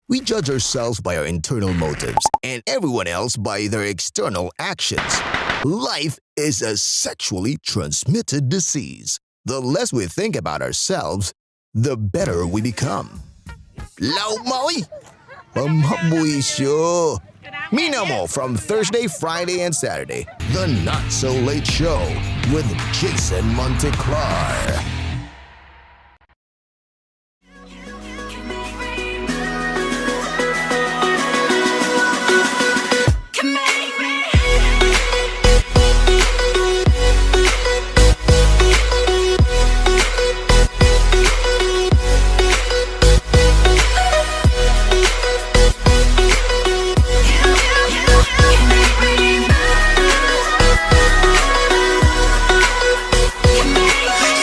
We judge ourselves by our internal motives and everyone else by their external actions. Life is a sexually transmitted disease. The less we think about ourselves, the better we become. Law maoy! Pamhabuisyo! Minamo from Thursday, Friday, and Saturday. The Not So Late Show with Jason Monteclar.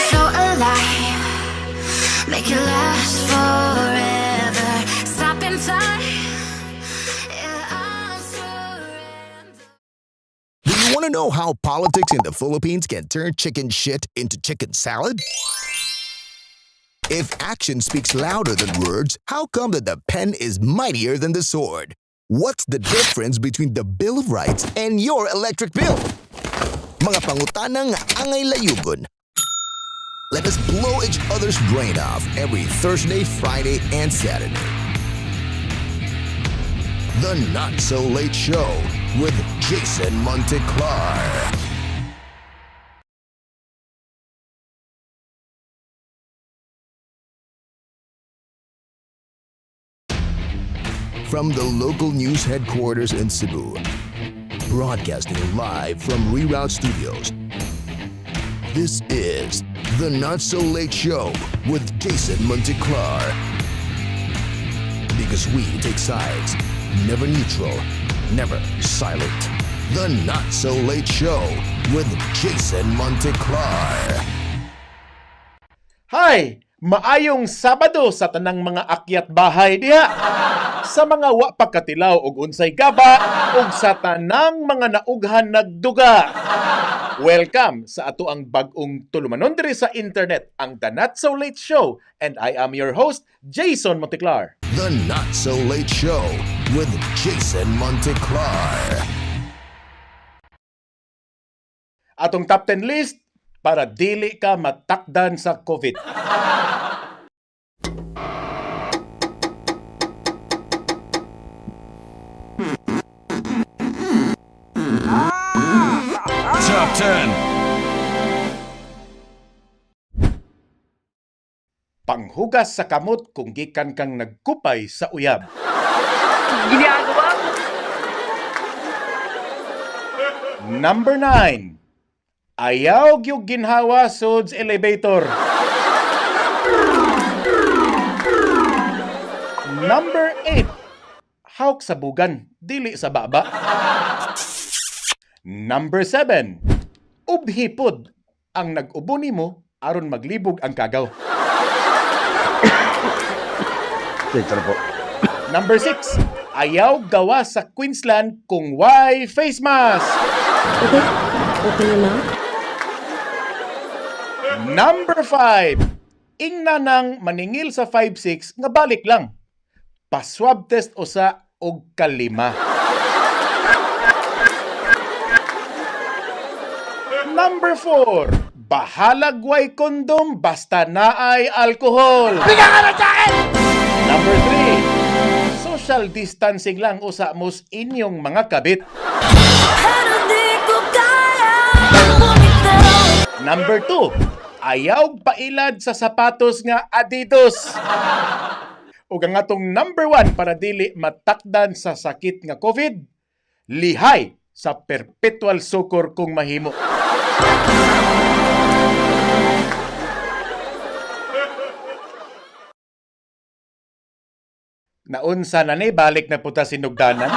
So alive, make it last forever. Stop in time, yeah, I'll surrender. Do you want to know how politics in the Philippines can turn chicken shit into chicken salad? If action speaks louder than words, how come that the pen is mightier than the sword? What's the difference between the Bill of Rights and your electric bill? Mga pangutana nga angay layugon. Let us blow each other's brain off every Thursday, Friday, and Saturday. The Not So Late Show with Jason Monteclar. From the local news headquarters in Cebu, broadcasting live from Reroute Studios. This is The Not So Late Show with Jason Monteclar. Because we take sides, never neutral, never silent. The Not So Late Show with Jason Monteclar. Hi! Maayong Sabado sa tanang mga akyat bahay diha. Sa mga wa pa katilaw og unsay gaba ug sa tanang mga naughan nagduga. Welcome sa ato ang bag-ong tulumanon diri sa internet, ang The Not So Late Show, and I am your host, Jason Monteclar. The Not So Late Show with Jason Monteclar. Atong top 10 list para dili ka matakdan sa COVID. Top 10. Panghugas sa kamot kung gikan kang nagkupay sa uyab. Ginagawa mo. Number 9. Ayaw gyud ginhawa sud's elevator. Number 8. Hawk sa bugan, dili sa baba. Number 7. Ubhi pod ang nag-ubo nimo aron maglibog ang kagaw. Sir po. Number 6. Ayaw gawa sa Queensland kung why face mask. Okay. Okay na. Number 5. Ingna nang maningil sa 5-6 nga balik lang. Pa-swab test usa og kalima. Number 4. Bahalag way kondom basta naay alkohol. Number 3. Social distancing lang usa mos inyong mga kabit. Pero di ko kaya bumitaw. Number 2. Ayaw pailad sa sapatos nga Adidas. Ug ang atong number 1 para dili matakdan sa sakit nga COVID, lihay sa perpetual succour kung mahimo. Naunsa na ni, balik na puta sinugdanan.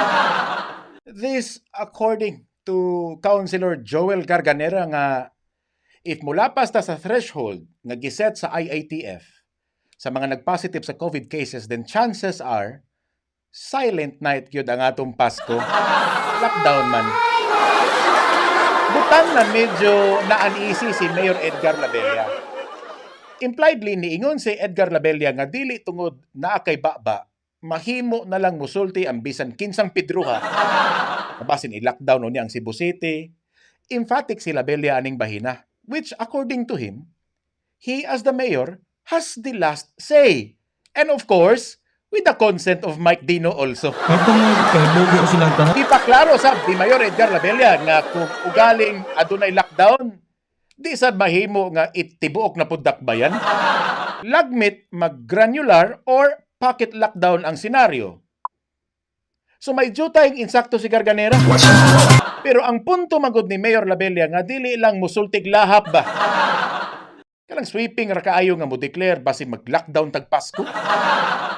This according to Councilor Joel Garganera nga if mulapas ta sa threshold nga giset sa IATF sa mga nagpositive sa COVID cases, then chances are silent night gyud ang atong Pasko. Lockdown man. Butang na medyo na-uneasy si Mayor Edgar Labella. Impliedly, niingon si Edgar Labella nga dili tungod naa kay baba. Mahimo na lang musulti ang bisan kinsang pidruha. Basin i-lockdown ni ang Cebu City. Emphatic si Labella aning bahina, which according to him, he as the mayor has the last say. And of course, with the consent of Mike Dino also. Kay tungod kay bugo silang tanan. Ipaklaro sab ni Mayor Edgar Labella nga kung ugaling adunay lockdown, di sad mahimo nga itibuok na pud dakbayan. Lagmit mag-granular or pocket lockdown ang senaryo. So may jutayng insakto si Garganera. Pero ang punto magod ni Mayor Labella nga dili lang musultig lahap ba. Kanang sweeping ra kaayo nga mo declare basin mag-lockdown tag Pasko.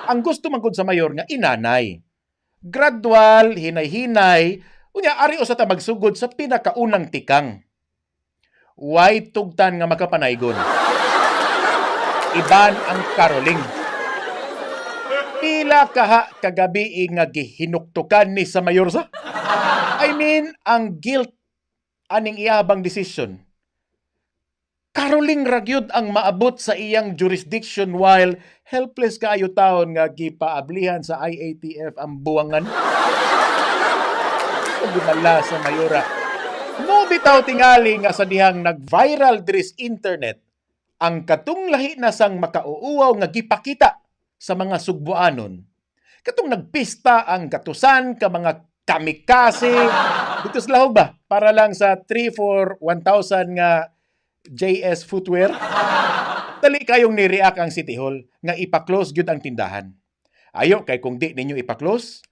Ang gusto magod sa mayor nga inanay. Gradual, hinay-hinay, unya ari usa ta magsugod sa pinakaunang tikang. Way tugtan nga makapanaygon. I-ban ang caroling. Pila kaha kagabi nga gihinuktukan ni sa mayor sa? I mean, ang guilt aning iyabang decision. Caroling ra gyud ang maabot sa iyang jurisdiction while helpless kaayo taon nga gipaablihan sa IATF ang buwangan. Gumala sa mayora. Mo bitaw tingali nga sa dihang nag-viral diri sa internet ang katong lahi na sang makauuwaw nga gipakita sa mga Sugbuanon. Katong nagpista ang gatusan ka mga kamikase dito sa Lahog ba? Para lang sa 3 for 1,000 nga JS Footwear. Dali kayong ni-react ang City Hall nga ipa-close gyud ang tindahan. Ayo kay kung di ninyo ipa-close,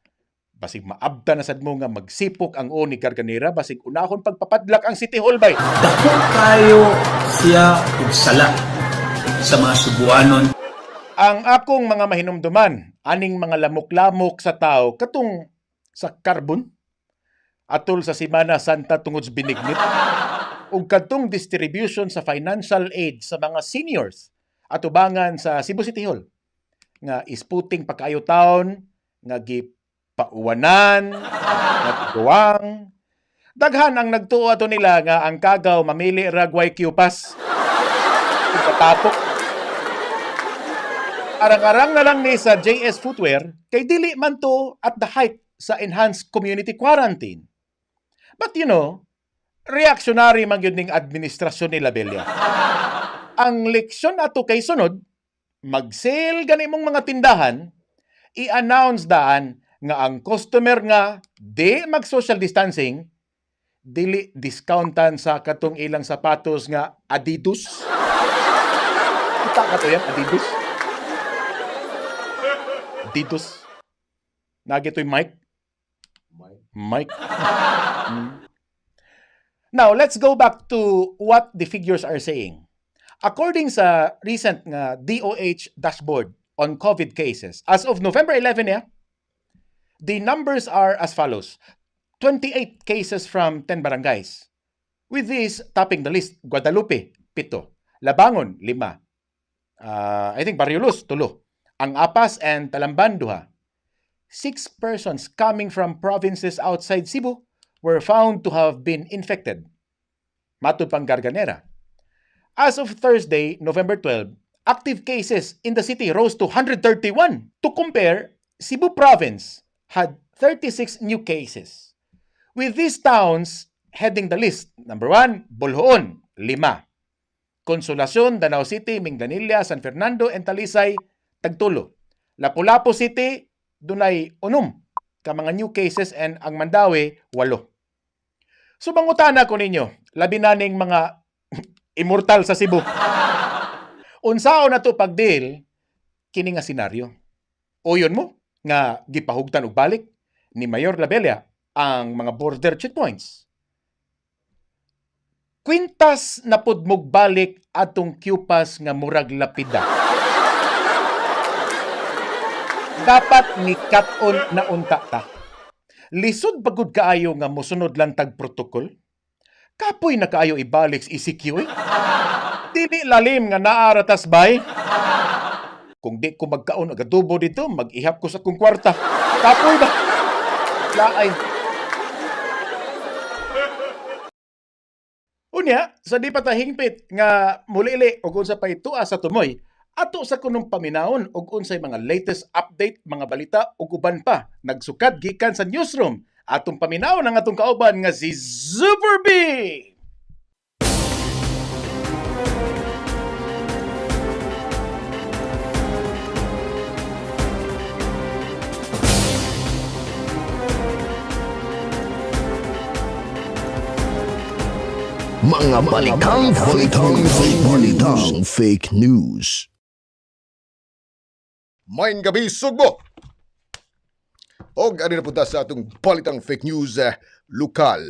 basig maabta na sad mo nga magsipok ang o ni Garganera, basig unahon pagpapadlak ang City Hall bay. Dako kayo siya og sala sa mga Sugbuanon. Ang akong mga mahinumduman, aning mga lamok-lamok sa tao, katong sa carbon, atol sa Simana Santa tungod sa binignit, ug kadtong distribution sa financial aid sa mga seniors atubangan sa Cebu City Hall nga isputing pagkaayo taon nga gipauwanan, nga tiguang. Daghan ang nagtuo ato nila nga ang kagaw mamili rag YQ pass. Katapok. Arang-arang na lang ni sa JS Footwear kay dili man to at the height sa enhanced community quarantine. But reactionary man gyud ning administrasyon ni Labella. Ang leksyon ato kay sunod, mag-sale gani mong mga tindahan, i-announce daan nga ang customer nga di mag-social distancing, dili discountan sa katong ilang sapatos nga Adidas. Kita ka to yan, Adidas. Adidas. Nagito'y Mike. Mike. Now, let's go back to what the figures are saying. According sa recent nga DOH dashboard on COVID cases, as of November 11, yeah, the numbers are as follows. 28 cases from 10 barangays. With this, topping the list, Guadalupe, 7. Labangon, 5. I think Barrio Luz, 3. Ang Apas and Talamban, 2. Six persons coming from provinces outside Cebu were found to have been infected. Matud pang Garganera. As of Thursday, November 12, active cases in the city rose to 131. To compare, Cebu province had 36 new cases. With these towns heading the list, number 1, Boljoon, 5. Consolacion, Danao City, Minglanilla, San Fernando, and Talisay, tagtulo. Lapu-Lapu City, dunay 6 ka mga new cases and ang Mandaue, 8. So mangutana ko ninyo, labi na ning mga immortal sa Cebu. Unsaon na to pagdeal kini nga senaryo? Uyon mo nga gipahugtan og balik ni Mayor Labella ang mga border checkpoints. Kwintas na pud balik atong QPass nga murag lapida. Dapat ni cut-on na unta ta. Lisod bagud kaayo nga mosunod lang tag protocol. Kapoy na kaayo ibalik sa ECQ eh. Dili lalim nga naa ra tas bay. Kung di ko magkaon og adobo dito, mag-ihap ko sa kong kwarta. Kapoy ba? Laay. Unya, sa di pa ta hingpit nga mulili og unsa pay tuwa sa tumoy, Ato sa kunong paminawon og unsay mga latest update, mga balita ug uban pa nagsukad gikan sa newsroom. Atong paminawon ang atong kauban nga si Super B. Mga balitang fake news. Balitang fake news. Maayong gabi, Sugbo! Og ano na punta sa atong balitang fake news lokal.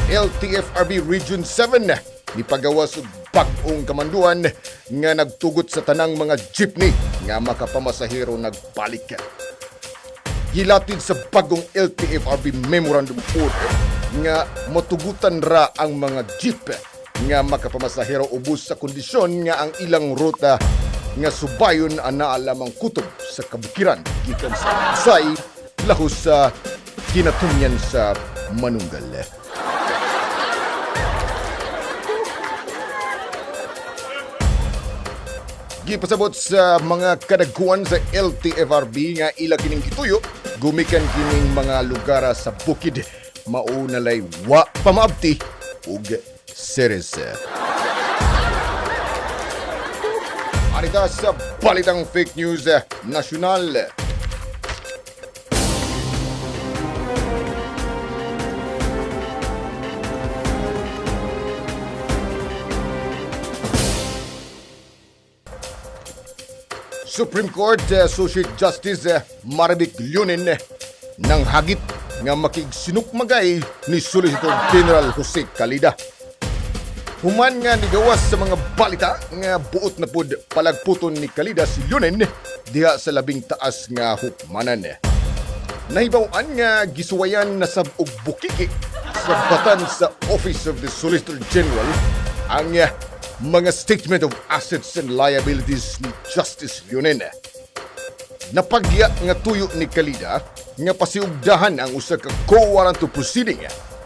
LTFRB Region 7 nipagawas og bag-ong kamanduan nga nagtugot sa tanang mga jeepney nga makapamasahero nagbalik. Gilatid sa bagong LTFRB Memorandum Order nga matugutan ra ang mga jeep nga makapamasahero ubos sa kondisyon nga ang ilang ruta nga subayon ana lamang kutob sa kabukiran gikan sa Pasay lahos sa Kinatunyan sa Manunggal. Gipasabot sa mga kadaguan sa LTFRB nga ila kining gituyo, gumikan kining mga lugar sa bukid, mao nalay wa pamaabti ug series. Arita sa balitang fake news nasyonal. Supreme Court Associate Justice Marivic Leonen nang hagit nga makigsinukmagay ni Solicitor General Jose Calida. Human nga nigawas sa mga balita nga buot na pud palagputon ni Calida si Leonen diha sa labing taas nga hukmanan. Nahibaw-an nga gisuwayan na sab og bukiki sa batan sa Office of the Solicitor General ang mga statement of assets and liabilities ni Justice Leonen. Napagya nga tuyo ni Calida nga pasiugdahan ang usa ka co-warrant of proceeding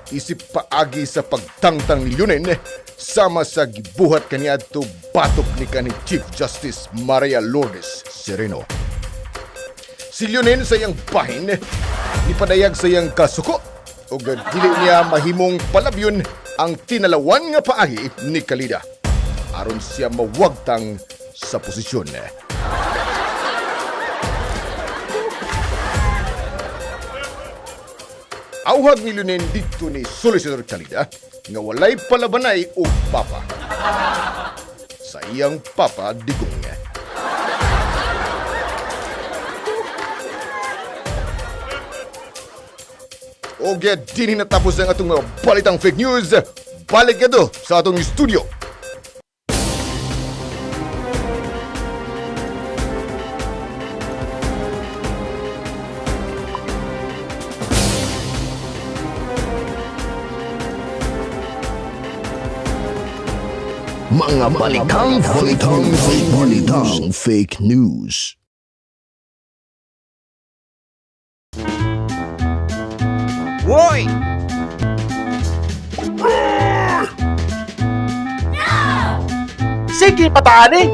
isip paagi sa pagtangtang ni Leonen sama sa gibuhat kaniadto batok ni kanhi Chief Justice Maria Lourdes Sereno. Si Leonen sa iyang bahin nipadayag sa iyang kasuko ug dili niya mahimong palabyon ang tinalawan nga paagi ni Calida aron siya mawagtang sa posisyon. Auhag ni Leonen didto ni Solicitor Calida nga walay palabanay og papa. Sa iyang papa digong. Og dini natapos ang atong mga balitang fake news. Balik to sa atong studio. Mga balitang fake news. Balitang fake news. Hoy! Sige pataani.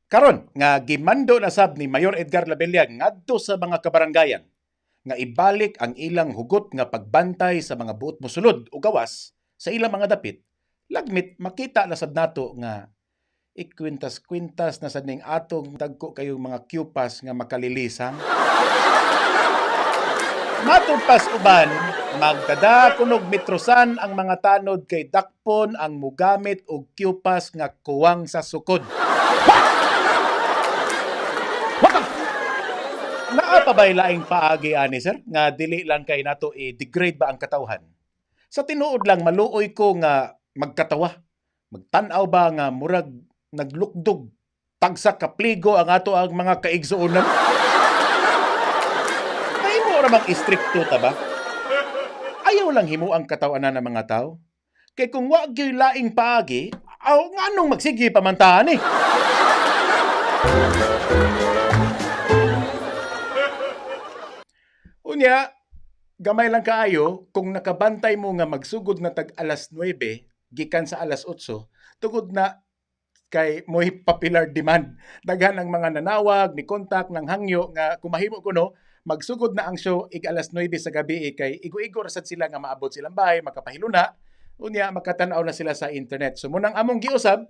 Karon nga gimando na sab ni Mayor Edgar Labella ngadto sa mga kabaranggayan nga ibalik ang ilang hugot nga pagbantay sa mga buot mosulod o gawas sa ilang mga dapit, lagmit makita na sad nato nga ikwintas-kwintas na sad ning atong dagko kayong mga kyupas nga makalilisang. Matod pas uban, magdada kunog mitrosan ang mga tanod kay dakpon ang mugamit og kyupas nga kuwang sa sukod. Naa pa ba'y laing paagi ani sir nga dili lang kay nato i-degrade ba ang katawhan? Sa tinuod lang maluoy ko nga magkatawa. Magtan-aw ba nga murag naglukdog tagsa kapligo ang ato ang mga kaigsuonan? Mahimo ra mang istrikto ta ba? Ayaw lang himo ang katawanan ng mga tao. Kay kung wa gyoy laing paagi, aw nganong magsige pamantahan eh. Unya, gamay lang kaayo kung nakabantay mo nga magsugod na tag alas 9 gikan sa alas 8 tungod na kay mo'y popular demand. Daghan ang mga nanawag, ni contact ng hangyo nga kumahimo kuno magsugod na ang show ig alas 9 sa gabi eh, kay igo-igo ra sad sila nga maabot silang bahay, makapahiluna, unya makatan-aw na sila sa internet. So munang among giusab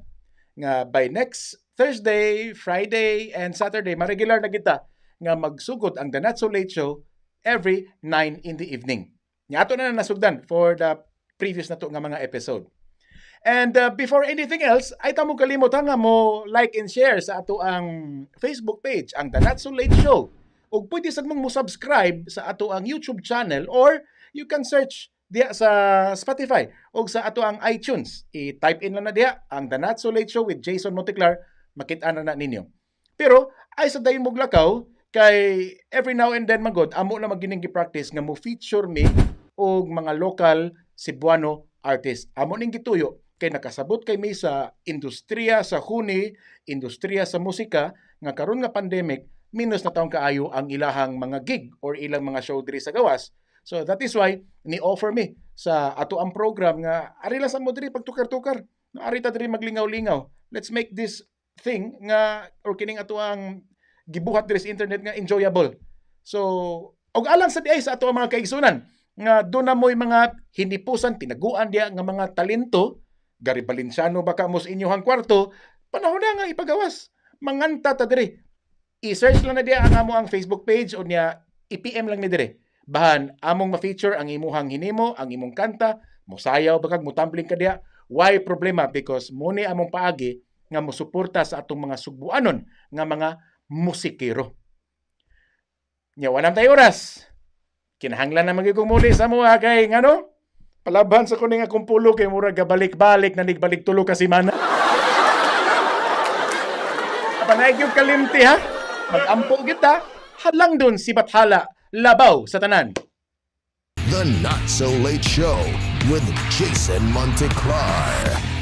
nga by next Thursday, Friday, and Saturday, ma-regular na kita nga magsugod ang The Not So Late Show every 9 in the evening. Nga ato na nasugdan for the previous na to nga mga episode. And before anything else, ay tamo kalimot ha nga mo like and share sa ato ang Facebook page, ang The Not So Late Show. Ug pwede sad mong mo subscribe sa ato ang YouTube channel or you can search diya sa Spotify o sa ato ang iTunes. I-type in lang na diya ang The Not So Late Show with Jason Monteclar, makita na na ninyo. Pero ay sa dayon mong lakaw kay every now and then magod amo na magining gi-practice nga mo feature mi og mga local Cebuano artist. Amo ning gituyo kay nakasabot kay mi sa industriya sa huni, industriya sa musika nga karon nga pandemic minus na taong kaayo ang ilahang mga gig or ilang mga show diri sa gawas. So that is why ni-offer mi sa ato ang program nga ari lang sa mo diri pagtukar-tukar. Ari ta diri maglingaw-lingaw. Let's make this thing nga or kining ato ang gibuhat diri sa internet nga enjoyable. So og alang sa diay sa ato ang mga kaigsunan nga doon na mo'y mga hinipusan, tinaguan diya nga mga talento, Gary Valenciano baka mo sa inyong kwarto, panahon na nga ipagawas. Manganta ta diri. I-search lang na diya ang amo ang Facebook page o niya i-PM lang ni dire. Bahan among ma-feature ang imuhang hinimo, ang imong kanta, mosayaw bakag mutambling ka diya. Why problema? Because muni among paagi nga mosuporta sa atong mga sugbuanon nga mga musikero. Nya walang tayo oras. Kinahanglan na magiging muli sa mga kay ngano? Palaban sa kuning akong pulo kay murag gabalik-balik na nigbalik tulo ka semana. Panaig yung kalimti ha. Magampo kita. Halang dun si Bathala. Labaw sa tanan. The Not So Late Show with Jason Monteclar.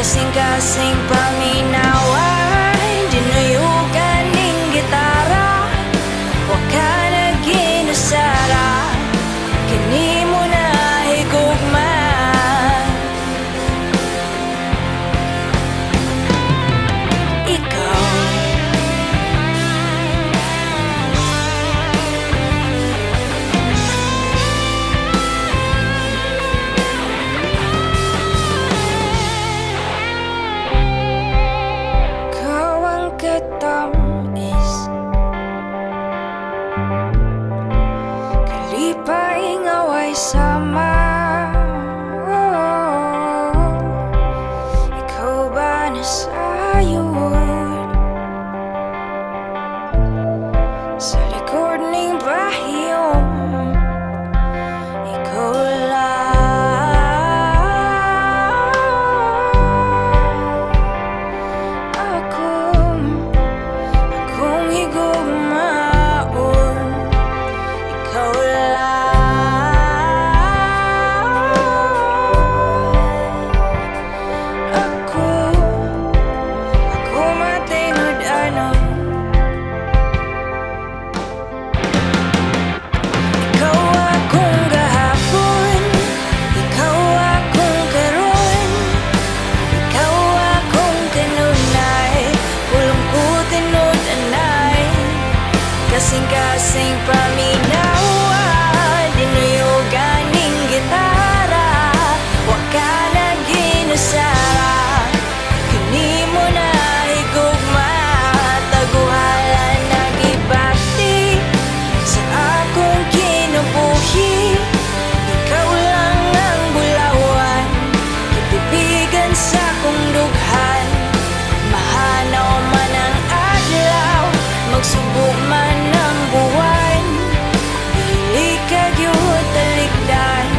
Kasing-kasing paminawan, dinuyugan ning gitara. Wa ka na ginusara, kini mo na higugma. Ikaw. Ikaw ang katamis, kalipay nga way sama. Ikaw ba nasayod sa likod ning bahiyom? Ikaw lang akong higugmaon. Ikaw lang ako matinud-anon. Ikaw akong gahapon, ikaw akong karon, ikaw akong kanunay. Pulong ko tinud-anay. Kasing-kasing paminawan, dinuyugan ning gitara. Wa ka na ginusara, kini mo na higugma. Taguhala nagibati sa akong kinabuhi. Ikaw lang ang bulawan, kitipigan sa akong dughan. Mahanaw man ang adlaw, magsubo man ang buwan, dili ka gyud talikdan,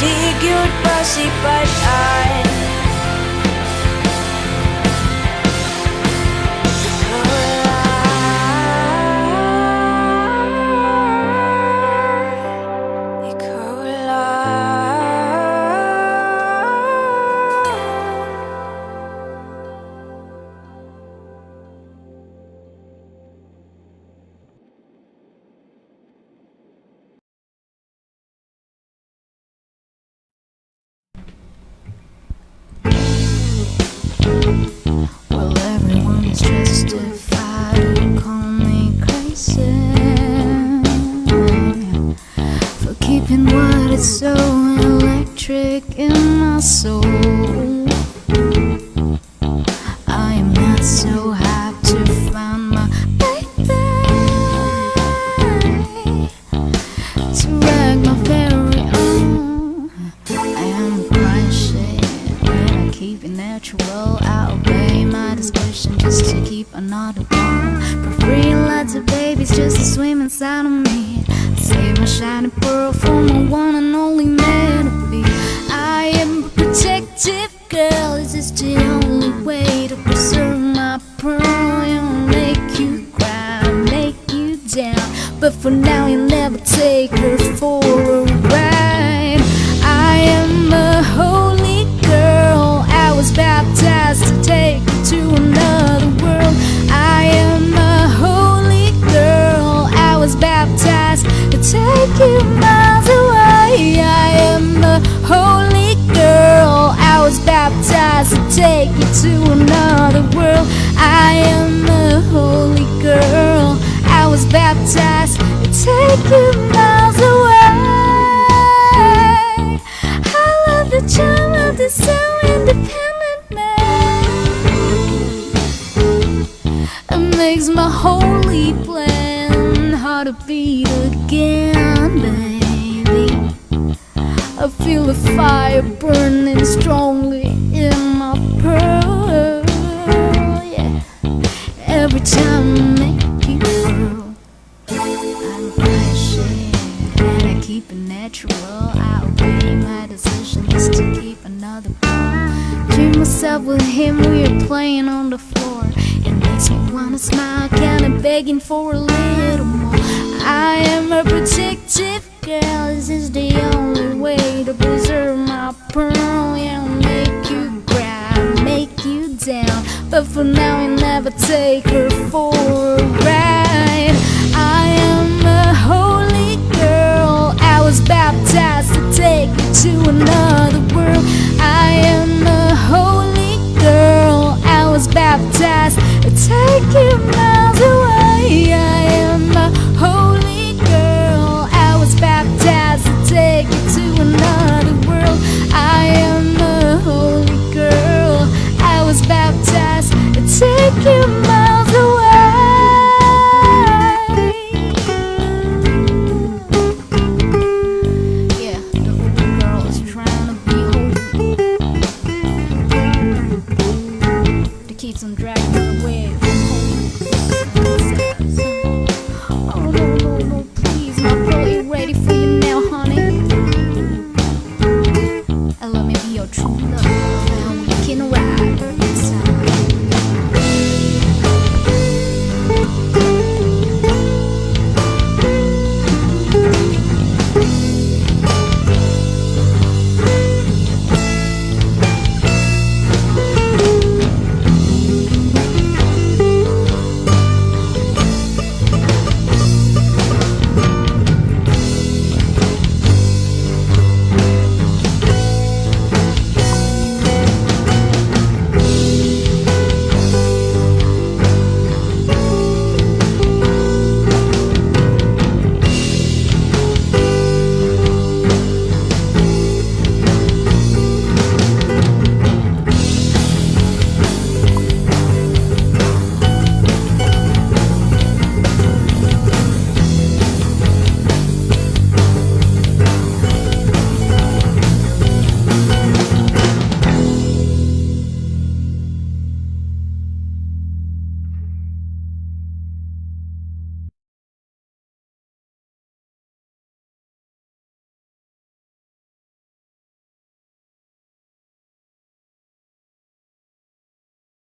di gyud pasipad-an. Ikaw lang. Ikaw lang. Well, everyone is justified to call me crazy for keeping what is so electric in my soul. I am not so happy to find my baby to wreck my very own. I am crying shit when I keep it natural. I obey my discretion just to keep another one. Preferring lots of babies just to swim inside of me. Save my shiny pearl for my one and only man to be. I am a protective girl. This is the only way to preserve my pearl. It'll make you cry, make you down. But for now, you'll never take her for a ride. I am a holy girl. I was baptized to take you to another world. I am a holy girl. I was baptized to take you miles away. I am a holy girl. I was baptized to take you to another world. I am a holy girl. I was baptized to take you miles away. I love the charm of the so independent man. It makes my holy plan hard to beat again, baby. I feel the fire burning strongly in my pearl. Yeah. Every time I make you whirl, I'm crashing and I keep it natural. I obey my decision just to keep another ball. Dream myself with him, we are playing on the floor. It makes me wanna smile, kinda begging for a little more. I am a protective girl. This is the only way to preserve my pearl. Yeah, make you cry, But for now, you never take her for a ride. I am a holy girl. I was baptized to take you to another world. I am a holy girl. I was baptized to take you miles away. I am a holy girl. I was baptized to take you to another world. I am a holy girl. I was baptized to take you miles away. Yeah, the holy girl is trying to be holy. The kids on dragging her away.